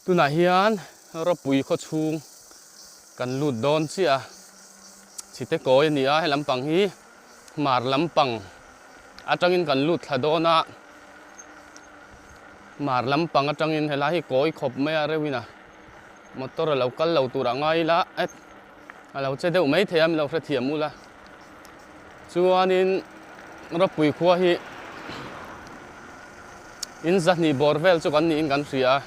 Tunah hian ropui khaw chhung kan lut dawn chiah a, chhite kawi a ni a, he lampang hi hmar lampang atangin kan lut thla dawn a, hmar lampang atangin helai hi kawi khawp mai a reuhin a, motor a lo kal lo tur a ngai ila et a lo che deuh mai thei a, min lo hrethiam ula chuanin ropui khua hi. In zahnih bawr vel chu kan niin kan hria a,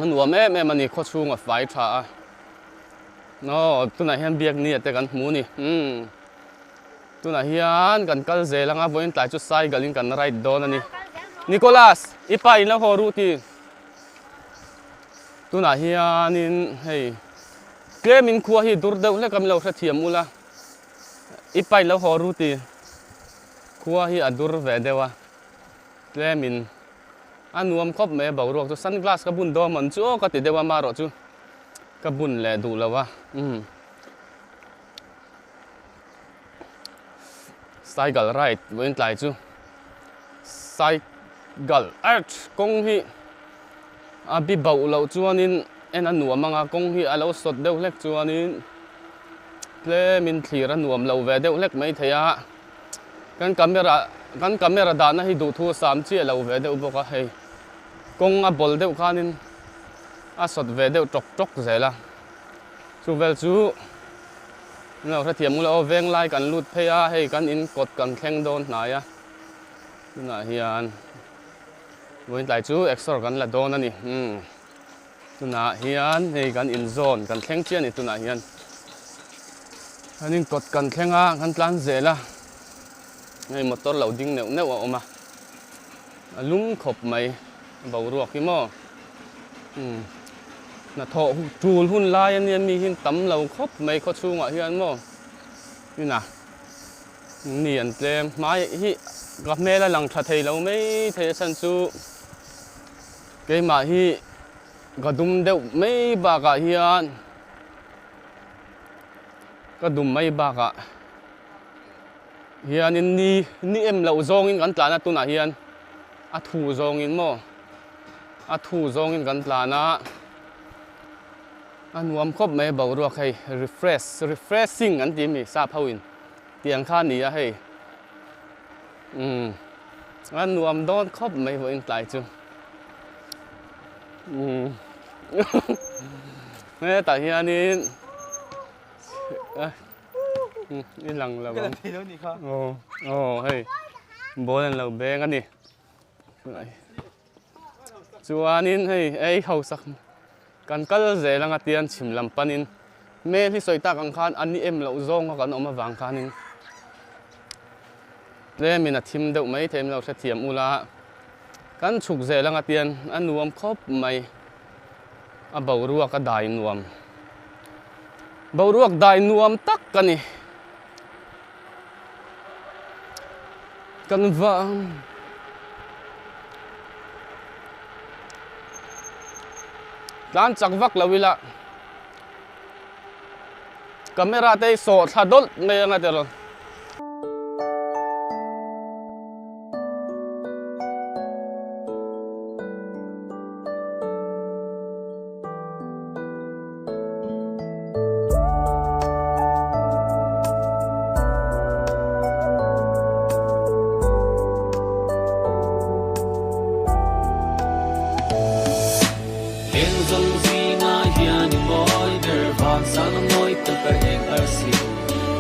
a nuam em em a ni khaw chhung a fai tha a, aw tunah hian biak ni te kan hmu a ni umm tunah hian kan kal zel anga vawiin tlai chu cycle in kan ride dawn a ni Nicholas i pa in lo haw ruh ti tunah hianin hei tlem in khua hi dur deuh hlek a min lo hrethiam ula. I pai lo haw ru ti khua hi a dur ve deuh a, tlemin a nuam khawp mai a boruak chu sunglass ka bun dawn mawn chu aw ka ti deuh a marawh chu ka bun leh duh lo a umm cycle ride vawiin tlai chu cycle arch kawng hi a bi bauh loh chuanin en a nuam ang a kawng hi a lo sawt deuh hlek chuanin. Tlemin thlir a nuam lo ve deuh hlek mai thei a, kan camera kan camera dahna hi duhthu a sam chiah lo ve deuh bawk a, hei kawng a bawl deuh khanin a sawt ve deuh tawk tawk zel a, chu vel chu an lo hrethiam ngula aw veng lai kan lut phei a, hei kan in kawt kan thleng dawn hnai a, tunah hian vawiin tlai chu exer kan la dawn a ni umm. Tunah hian hei kan inzawn kan thleng chiah a ni tunah hian kan inkawt kan thleng a kan tlan zel a hei motor lo ding neuh neuh a awm a a lum khawp mai boruak hi maw umm hnathawh tul hun lai a nia mi hi tam lo khawp mai khaw chhungah hian maw inah mi an tlem hmai hi ka hmel a lang tha thei lo mai thei a chhan chu. Keimah hi ka dum deuh mai bakah hian ka dum mai bakah hianin ni ni em loh zawngin kan tlan a tunah hian a thu zawngin maw a thu zawngin kan tlan a a nuam khawp mai boruak hei refresh refreshing an ti mi sap ho in tiang kha a ni a hei umm a nuam dawn khawp mai vawiin tlai chu. Hetah hianin i lang lo ang aw aw hei ball an lo beng a ni chuanin hei ei hausak kan kal zel anga tian chhim lam panin hmel hi sawi tak ang khan a ni em loh zawnga kan awm avang khanin tlemin a thim deuh maithei min lo hrethiam ula. Kan chhuk zel anga tian a nuam khawp mai, a boruak a dai nuam, boruak dai nuam tak a ni. Kan va tlan chak vak lo ila camera te hi sawh thla dawlh mai anga tiraw.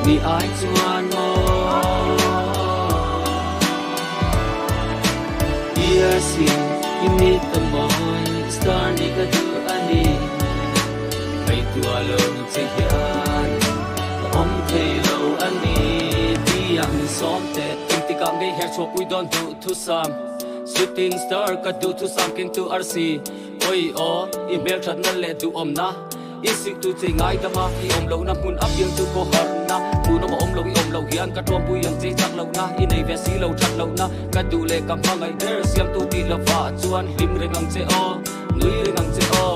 Ni ai chuan maw ERC i mit a mawi star ni ka duh a ni Ngaihtuah lo che hian ka awm thei lo a ni Tiang min sawm teh engtikah ngei her chhuahpui dawn duh thusam Shooting star ka duh thusam kengtu RC Awi aw i hmelthatna leh duhawmna. I siktu che ngaidam a, i awm lohna hmun a piang chu kaw harhna. Hmunawm a awm lo, i awm loh hian ka ṭawmpui ang che chak lohna, i nei ve si lo ṭhat lohna. Ka duh leh ka hmangaih ber siamtu tih lovah chuan hlim reng ang che aw, nui reng ang che aw.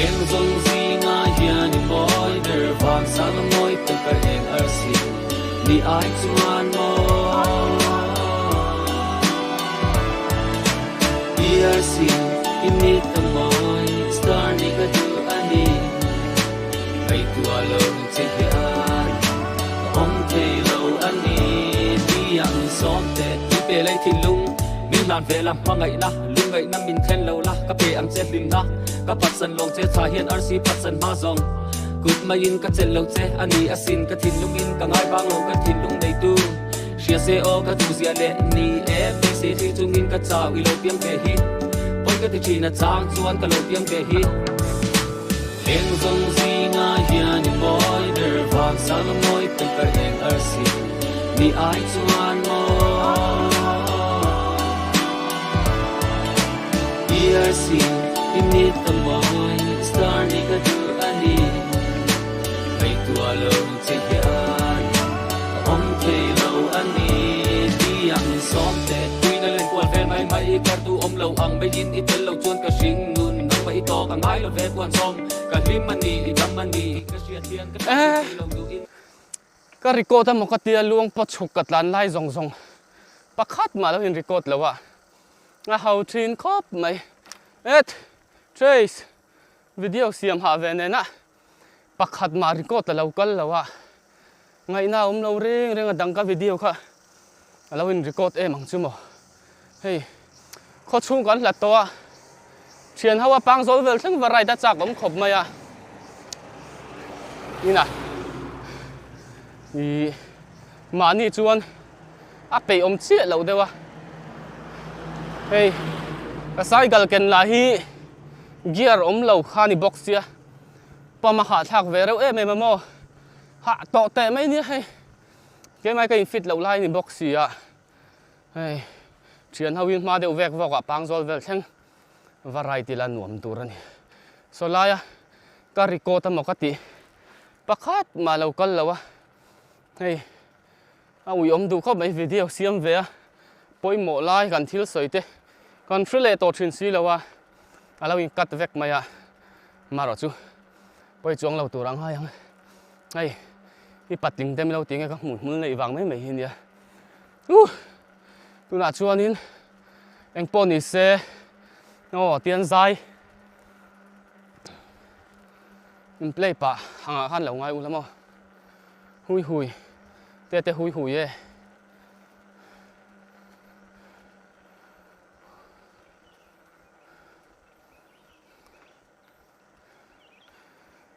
Eng zawng zingah hian i mawi ber vang sang a mawi tel kar eng arsi ni ai chuan maw. I arsi. I mit a mawi star ni ka duh a ni. Ngaihtuah lo che hian ka awm thei lo a ni tia min sawm teh. I pe lei thinlung min hlan ve la hmangaihna lungngaihna min thlen lo la ka pe ang che hlimna ka patsan lawng che tha hian arsi patsan hma zawng kut maiin ka chelh lo che a ni asin ka thinlungin ka ngai vang lo ka thinlung neitu hria se aw ka duhzia leh ni e beisei thlir chungin ka chau i lo piang ve hi pawi ka ti thin a chang chuan ka lo piang ve hi. Eng zawng zinga hian i mawi ber vang sang a mawi pe ka eng arsi ni ai chuan maw I arsi i mit a mawi star ni ka duh a ni ngaihtuah lo che hian ka awm thei lo a ni tia min sawm teh. Tuina len kual vel mai mai i kar tu awm lo ang maiin i tel lo chuan ka hring nun nangmah i tawk a ngai lo ve kuan chawm ka hlim a ni i dam a ni ka hriat hian ka Eh. thei lo duhin. Ka record a maw ka tia luang pawh chhuk ka tlan lai zawng zawng pakhat mah lo in record lo a a ho thin khawp mai et trace video siam hah ve nena pakhat mah record a lo kal lo a ngaihna a awm lo reng reng a dang ka video kha a lo in record em ang chu maw hei khaw chhung kan hlat tawh a thian ho a pang zawl vel thleng va ride a chak awm khawp mai a ina ih mahni chuan a peih awm chiah loh deuh a hei ka cycle ken lah hi gear awm lo kha a ni bawk sia. Pump a hahthlak ve reuh em em a maw? Hah tawh teh mai nia hei. Keimah ka in fit loh lai a ni bawk si a. Hei thian ho in hma deuh vek vawk ah pangzawl vel thleng va ride ila nuam tur a ni. Saw laia ka record a maw ka tih pakhat mah lo kal lo a. Hei a uiawm duh khawp mai video siam ve a pawimawh lai kan thil sawi te kan hre leh tawh thin si lo a. A lo in cut vek mai a, marawh chu pawi chuang lo tur ang hai ang. Hei i patling te milo ti nge ka hmuh hmul neih vang mai mai hi nia. Uh tunah chuanin eng pawh ni se aw tian zai in play pah angah khan lo ngai ula maw hui hui te te hui hui e.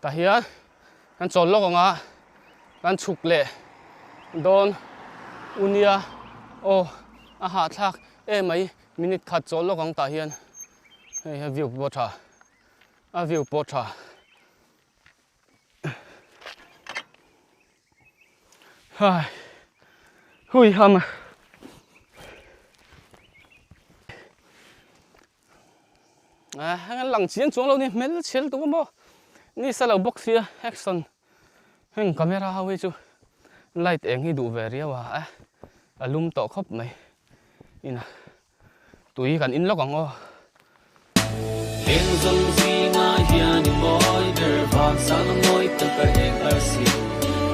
Tah hian kan chawl lawk ang a, kan chhuk leh dawn u nia aw a hahthlak em mai minute khat chawl lawk ang tah hian hei a view pawh a tha a view pawh a tha. Hai hui ham a. Ah heng lang chiang chuang lo ni hmel chhel tum a maw ni sa lo bawk sia action heng camera ho hi chu light eng hi duh ve riau a eh a lum tawh khawp mai ina. Tui kan in lawk ang aw. Eng zawng zingah hian i mawi ber vang sang a mawi tak a eng arsi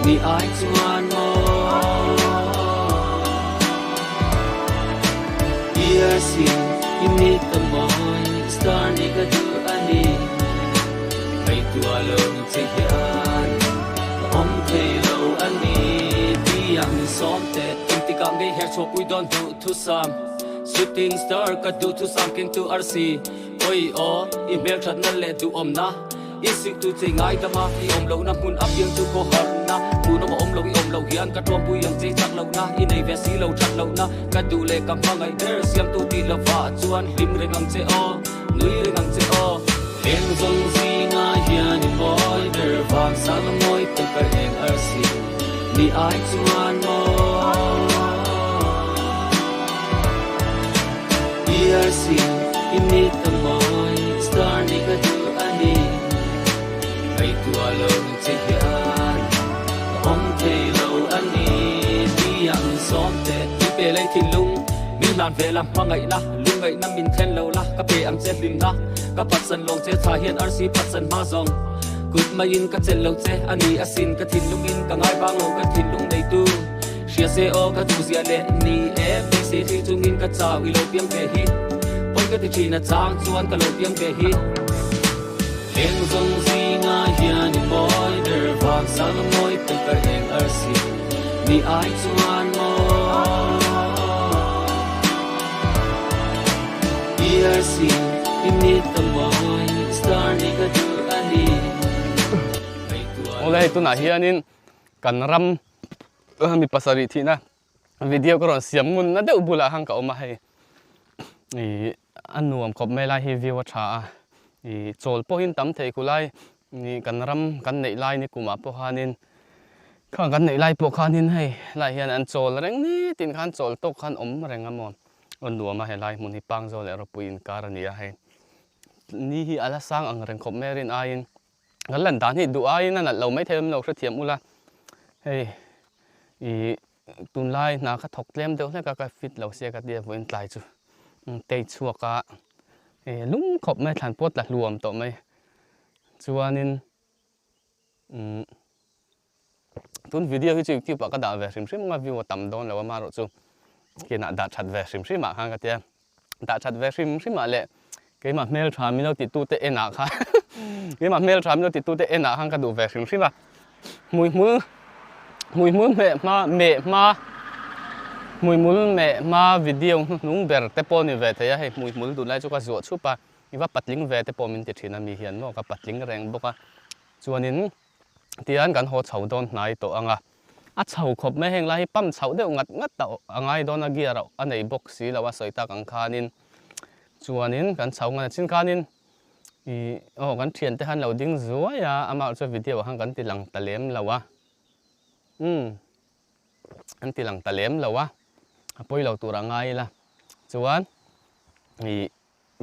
ni ai chuan maw. I arsi i mit a mawi star ni ka duh a ni. Ngaihtuah lo che hian ka awm thei lo a ni tia min sawm teh. Engtikah ngei her chhuahpui dawn hmuh Thusam, Shooting star ka duh thusam kengtu arsi Awi aw, i hmelthatna leh duhawmna I siktu che ngaidama i awm lohna hmun a piang chu khaw harhna Hmuhnawm a awm lo i awm loh hian ka ṭawmpui ang che i chak lohna I nei ve si lo ṭhat lohna ka duh leh ka hmangaih ber Siamtu tih lovah chuan hlim reng ang che aw, nui reng ang che aw. Eng zawng zingah hian i mawi ber vang sang a mawi tak a eng arsi ni ai chuan maw. I arsi i mit a mawi star ni ka duh a ni ngaihtuah lo che hian ka awm thei lo a ni tia min sawm teh. I pe lei thinlung min hlan ve la hmangaihna lungngaihna min thlen lo la ka pe ang che hlimna ka patsan lawng che tha hian arsi patsan hma zawng kut maiin ka chelh lo che a ni asin ka thinlungin ka ngai vang lo ka thinlung neitu hria se aw ka duhzia leh ni e beisei thlir chungin ka chau i lo piang ve hi. Pawi ka ti thin a chang chuan ka lo piang ve hi. Eng zawng zinga hian i mawi ber vang sang a mawi tel kar eng arsi ni ai chuan maw. I arsi i mit a mawi star ni ka duh a ni. Awle hei tunah hianin kan ram mi pasarih thihna video ka rawn siam ngun na deuh bulah khan ka awm a hei ih a nuam khawp mai lai hi view a tha a ih chawl pawhin tam thei khu lai ih kan ram kan neih lai ni kumah pawh khanin khang kan neih lai pawh khanin hei helai hian an chawl reng nitin khan chawl tawk khan awm reng a maw a nuam a helai hmun hi Pangzawl leh Rawpui inkar a ni a hei ni hi a la sang ang reng khawp mai a rin aiin Kan lan dan hi duh aiin a nalh lo maithei awm lo hrethiam ula, hei ih tunlai hna kha thawk tlem deuh hlek a ka fit lo sia ka tia vawiin tlai chu tei chhuak a ih lum khawp mai thlan pawh tla hluam tawh mai chuanin umm tun video hi chu youtube ah ka dah ve hrim hrim anga view a tam dawn lo amaherawh chu kinah dah that ve hrim hrim ah khan ka tia. Dah that ve hrim hrim ah leh keimah hmel tha min lo tih tute en ah khan keimah hmel tha min lo tih tute en ah khan ka duh ve hrim hrim a, hmuihmul hmuihmul hmeh hma meh hma hmuihmul meh hma video hnuhnung ber te pawh ni ve thei a hei hmuihmul duh lai chu ka zuah chhup a i va patling ve te pawh min ti thin a mi hian maw ka patling reng bawk a chuanin tihian kan haw chho dawn hnai tawh ang a. A chho khawp mai heng lai hi pump chhoh deuh ngat ngat a a ngai dawn a gear a nei bawk si lo a sawi tak ang khanin chuanin kan chho ngan a chin khanin ih aw kan thiante khan lo ding zuai a amah chu video ah khan kan ti lang ta lem lo a umm kan ti lang ta lem lo a a pawi lo tur a ngai ila chuan ih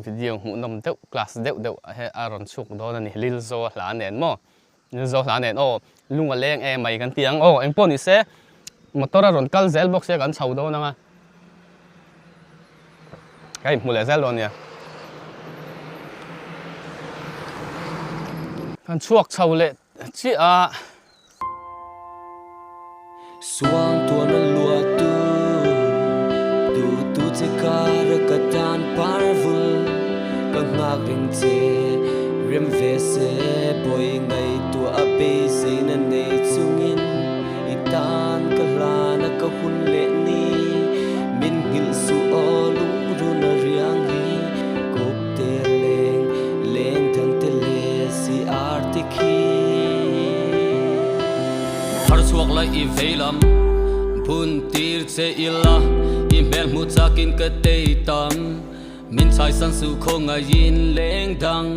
Video hmuhnawm deuh class deuh deuh he a rawn chhuk dawn a ni Lilzo hla nen maw Lilzo hla nen aw lung a leng em mai kan ti ang aw engpawh ni se motor a rawn kal zel bawk sia kan chho dawn ang a ka inhmu leh zel dawn nia kan chhuak chho leh chiah a. Suang tuan a luah tu tu tu che kar a ka tan par vul ka nghak reng che rem ve se bawi ngaihtuah a beiseina nei chungin i tan ka hlan a ka hun leh ni min nghilh suh aw lungrun a riang hi kawp te leng leng dang te leh si ar te khi. Thar chhuak lai i vei lam bun tir che ila i hmel hmu chakin ka tei tam min chhai san suh khaw ngaiin leng dang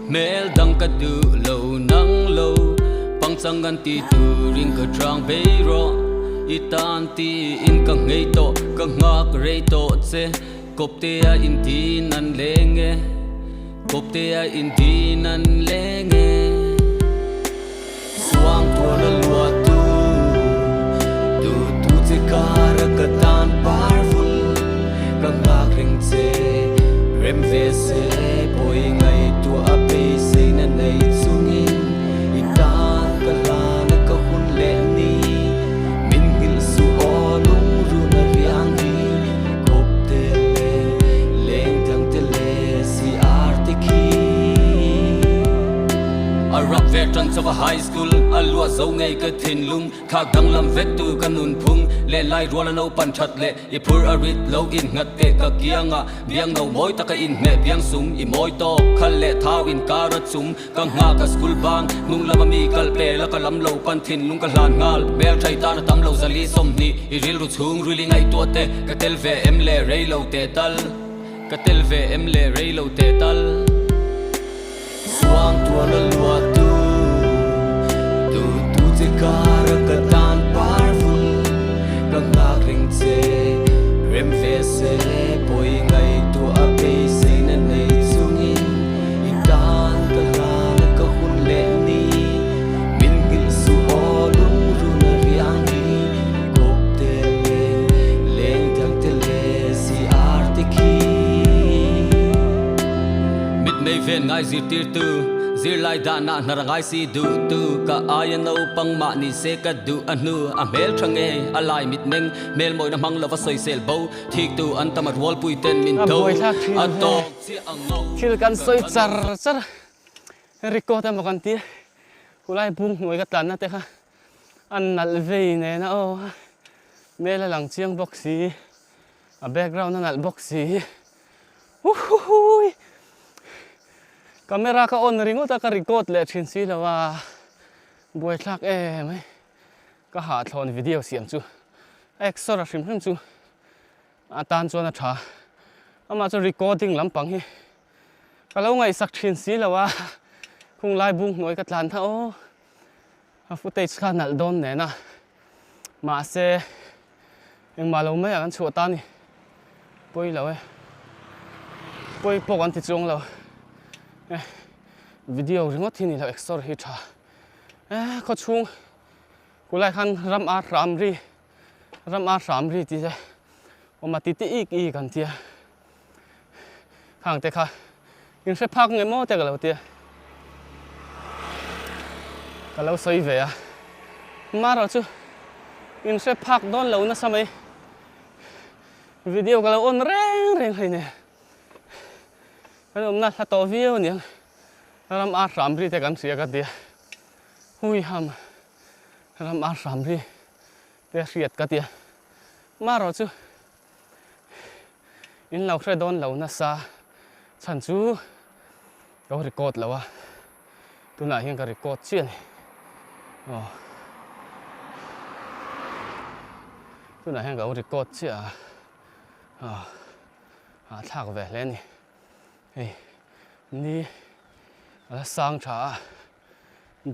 hmel dang ka duh lo nang lo pangchang an ti turin ka chang bei rawh i tan tiin ka nghei tawh ka nghak rei tawh che kawptea intin an leng e kawptea intin an leng e. Suang tuan a luah tu tu tu che kar a ka tan par vul ka nghak reng che rem ve se pawi ngaihtuah a beiseina nei chungin i tan ka hlan a ka hun leh ni min nghilh suh aw lungrun a riang hi kawp te leng leng dang te leh si ar te khi. A rap ve tan chauh a high school a luah zo ngei ka thinlung thlak danglam vek tu ka nunphung leh lai rual a naupan that leh i phur a rit lo in nghat teh ka kiang ah biang no mawi taka in hmeh biang sum i mawi tawk khal leh thau in kar a chum ka nghak a school bang hnung lama mi kal pel a ka lam lo pan thinlung ka hlan nghal hmel thei tan a tam lo zali sawmhnih i rilru chhung rili ngaihtuah te ka tel ve em le rei lo teh tal ka tel ve em le rei lo teh tal. Suang tuan a luah tu tu tu che kar a ka tan par vul ka nghak reng che rem ve se pawi ngaihtuah a beiseina nei chungin i tan ka hlan a ka hun leh ni min nghilh suh aw lungrun a riang hi kawp te leng leng dang te leh si ar te khi. Mitmei ven ngai zirtirtu Zirlai dahna hnar a ngai si duh tu ka aia naupang mah ni se ka duh a hnu a hmel tha nge a lai mitmeng hmel mawina hmang lova sawisel bo thik tu an tam a rualpui ten min A do buaithlak thin a hle. tawk chiah ang ngo Thil kan ka sawi kal char char a record emaw kan tia khulai bung hnuai ka tlanna te kha a nalh vei nena aw hmel a lang chiang bawk si a background a nalh bawk si Uhuhui! Camera ka on ringawt a, ka record leh thin si lo a, buaithlak em mai. Ka hahthlawn video siam chu a exor a hrim hrim chu a tan chuan a tha. Amah chu recording lampang hi ka lo ngaihsak thin si lo a, khung lai bung hnuai ka tlan kha aw, a footage kha nalh dawn nen a, mahse Engmah lo mai ah kan chhuah ta a ni. Pawi lo e. Pawi pawh kan ti chuang lo. E video ringawt hi ni lo exor hi tha. E khaw chhung kulai khan ram ar hram ri ram ar hram ri tih te awm a ti te ik ik an tia. Khang te kha in hre phak nge maw te ka lo tia. Ka lo sawi ve a. Marawh chu in hre phak dawn lo nasa mai. Video ka lo on reng reng hei nen. Kan awmna hla tawh viau aniang. Ram ar hram ri te kan hria ka tia. Hui ham ram ar hram ri te hriat ka tia. Marawh chu In lo hre dawn lo nasa chhan chu ka record lo a, tunah hian ka record chiah a ni. Aw tunah hian ka record chiah a, aw hahthlak ve hle a ni. Hei ni a la sang tha a,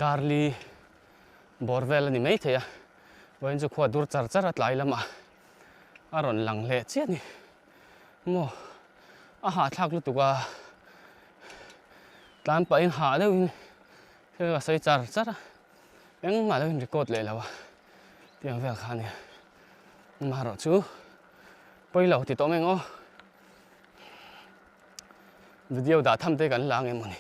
darli bawr vel a ni maithei a, vawiin chu khua dur char char a tlai lamah. a rawn lang leh chiah a ni maw a hahthlak lutuk a tlan pahin hah deuhin thil a sawi char char a engmah lo in record leh lo a tiang vel kha a nia amaherawh chu pawi lo ti tawh mai ang aw video dah tham te kan la ang em maw ni.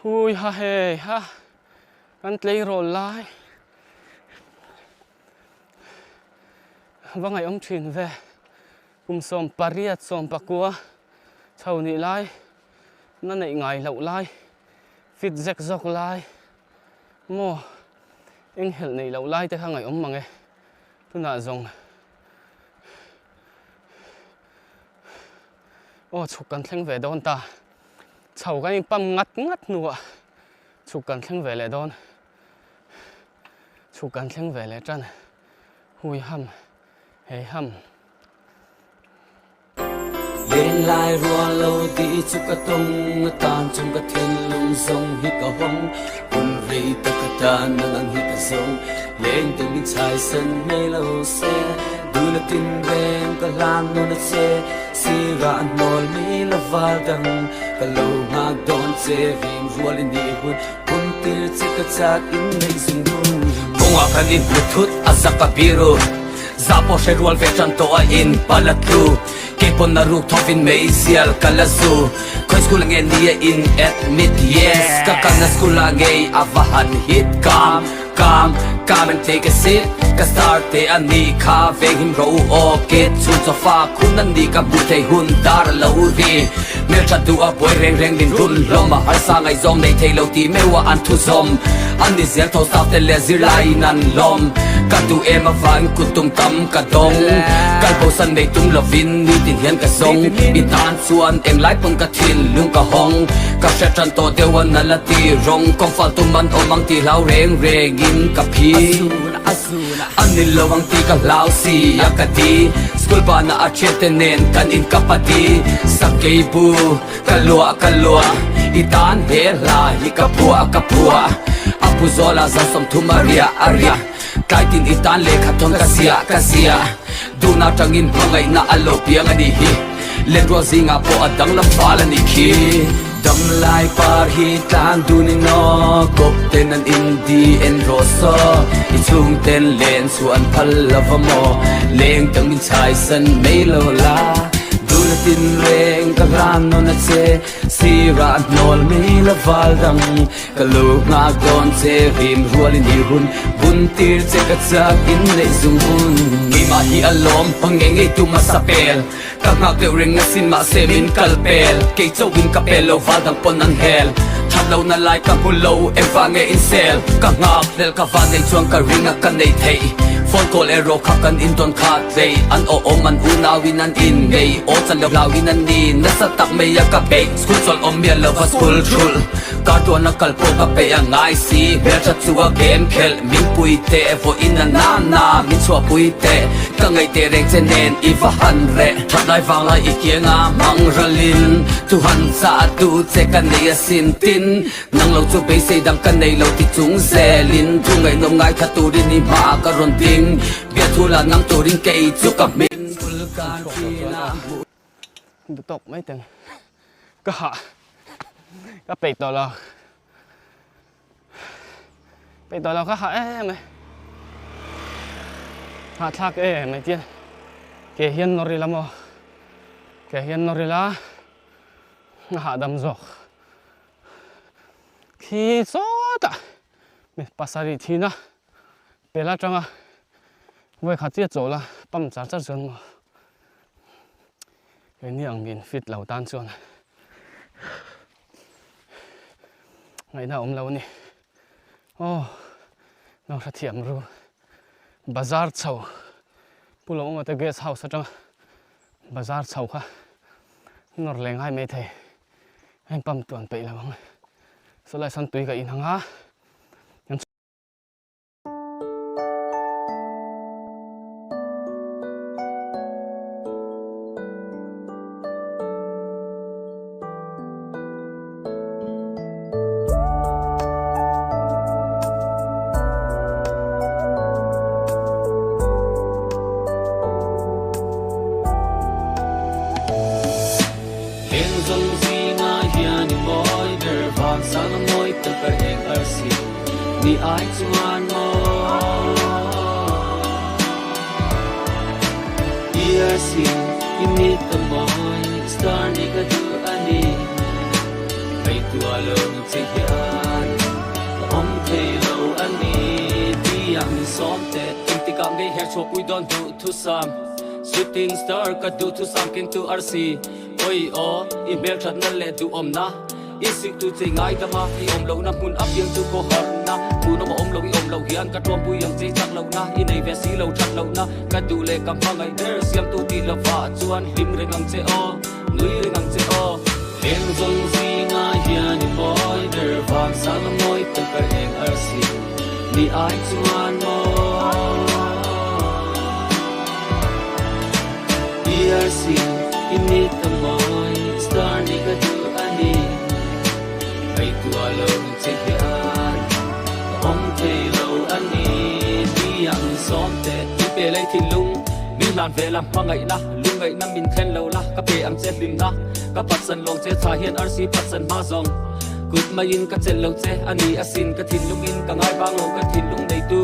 Hui ha hei ha kan tleirawl lai va ngaihawm thin ve kum 18 19 chho nih lai na neih ngai loh lai fit zek zawk lai maw enghelh neih loh lai te kha ngaihawm mang e tunah zawng. Aw chhuk kan thleng ve dawn ta. Chho kan in pump ngat ngat hnuah chhuk kan thleng ve leh dawn. Chhuk kan thleng ve leh tan. Hui ham, hei ham. Lenlai rual lo tih chu ka tawng atan chung ka thinlung zawng hi ka hawng hun rei tak atan nang ang hi ka zawng leng te min chhai sen mai lo se Dun a tin reng ka hlan nun a che Sirah a hnawl mi la val dang Ka lo nghak dawn che ring rual i nih hun Hun tir che ka chak in neih zung hun Kawngah kan in hmu thut a zak a biru Za pawh hre rual ve tan tawh a in pal a tlu Keipawn a ruk thawvin meizial ka la zu Khawi school ah nge ni a in admit Yes ka kalna school ah ngei a va han hit Kam Kam, come and take a seat Ka star te a ni kha veng him rawh u aw Ke chhun chawfa khun a ni ka hmuh thei hun dar a lo ri Hmeltha duh a buai reng reng min run hlawm A harsa ngaihzawm nei thei lo tih meuh a an thu zawm An ni zel tho staff te leh zirlaiin an lawm Ka duh em avangin kut tum tam ka dawng Kal bosan nei tum lovin nitin hian ka zawng I tan Chuan englai pawn ka thinlung ka hawng Ka hre tan tawh deuh a nala ti rawng Kawngfal tum an awm ang tih hlau reng rengin ka phi A ni lo ang tih ka hlau si a ka ti School banah a thiante nen kan inkap a ti Sakei bu ka luah ka luah I tan he hla hi ka phuah ka phuah A pu zawlah zan 30 a riah a riah Tlai tin i tan lehkha thawn ka ziah ka ziah Duhna tangin hmangaihna a lo piang a nih hi. Lenrual zingah pawh a danglam fal a nih khi. Damlai par hi tlan dun in aw Kawp ten an in di en rawh saw I chhung ten len chhuah an phal lova maw Leng dang min chhai san mai lo la Dun a tin reng ka hlan nawn a che Sirah hnawl mai la val dang Ka lo nghak dawn che rim rual in i hun Bun tir che ka chak in neih zung hun Keimah hi a lawm hmang ngei ngei tum a sa pel Ka nghak deuh reng asin mahse min kal pel Kei chauhin ka pel lo val dang pawn an hel That lo na lai ka hmu lo engvah nge in sel Ka nghak hlel ka van nei chuan ka ring a ka nei thei Phone call erawh kha kan in tawn khat hlei An aw awm an unau in an in ngei Aw chan lo hlau in an ni nasa tak mai a ka beih School chawlh awm miah lova school thulh Kar tuan a kal pawh ka peih a ngai si Hmeltha chu a game khelh Min pui teh vawiin a na na min chhuahpui teh Ka ngaih teh reng che nen i va han reh That lai vang lai i kiang a hmang ralin Thu han chah duh che ka nei asin tin Nang lo chu beisei dang ka nei lo ti chung zelin Thu ngaihnawm ngaithla turin i hmaah ka rawn ding Biathu lah nang turin kei chu ka hmin Duh tawk mai teng ka hah ka peih tawh lo peih tawh lo ka hah em mai hahthlak em mai tian ke hian nawr ila maw ke hian nawr ila a hahdam zawk khi sawtah mi pasarih thina pel atanga vawikhat chiah chawl a pump char char chuan maw Keini ang min fit lo tan chuan ngaihna awm lo a ni. Aw lo hrethiam ru bazar chho Pu Lawngawma te guest house atanga bazar chho kha nawr leh ngai mai thei a in pump tuan peih lo ang. Sawlai sawn tui ka inhang a. Leng zawng zingah hian i mawi ber vang sang a mawi tel ka eng arsi. Ni ai chuan maw ERC i mit a mawi star ni ka duh a ni Ngaihtuah lo che hian ka awm thei lo a ni Tiang min sawm teh engtikah ngei her chhuahpui dawn duh thusam Shooting star ka duh thusam kengtu RC Awi aw i hmelthatna leh duhawmna I siktu che ngaidam a, i awm lohna hmun a piang chu khaw harhna Hmunawm a awm lo, i awm loh hian ka ṭuampui ang che chak lohna I nei ve si lo ṭhat lohna ka duh leh ka hmangaih ber Siamtu tih lovah chuan hlim reng ang che aw, nui reng ang che aw. Eng zawng zingah hian i mawi ber vang sang a mawi tel ka eng arsi ni ai chuan maw I arsi i mit a mawi star ni ka duh a ni Ngaihtuah lo che hian ka awm thei lo a ni Tia min sawm teh min pe lei thinlung Min hlan ve la hmangaihna lungngaihna min thlen lo la ka pe ang che hlimna Ka patsan lawng che tha hian arsi patsan hma zawng Kut maiin ka chelh lo che a ni asin ka thinlungin ka ngai vang lo ka thinlung neitu.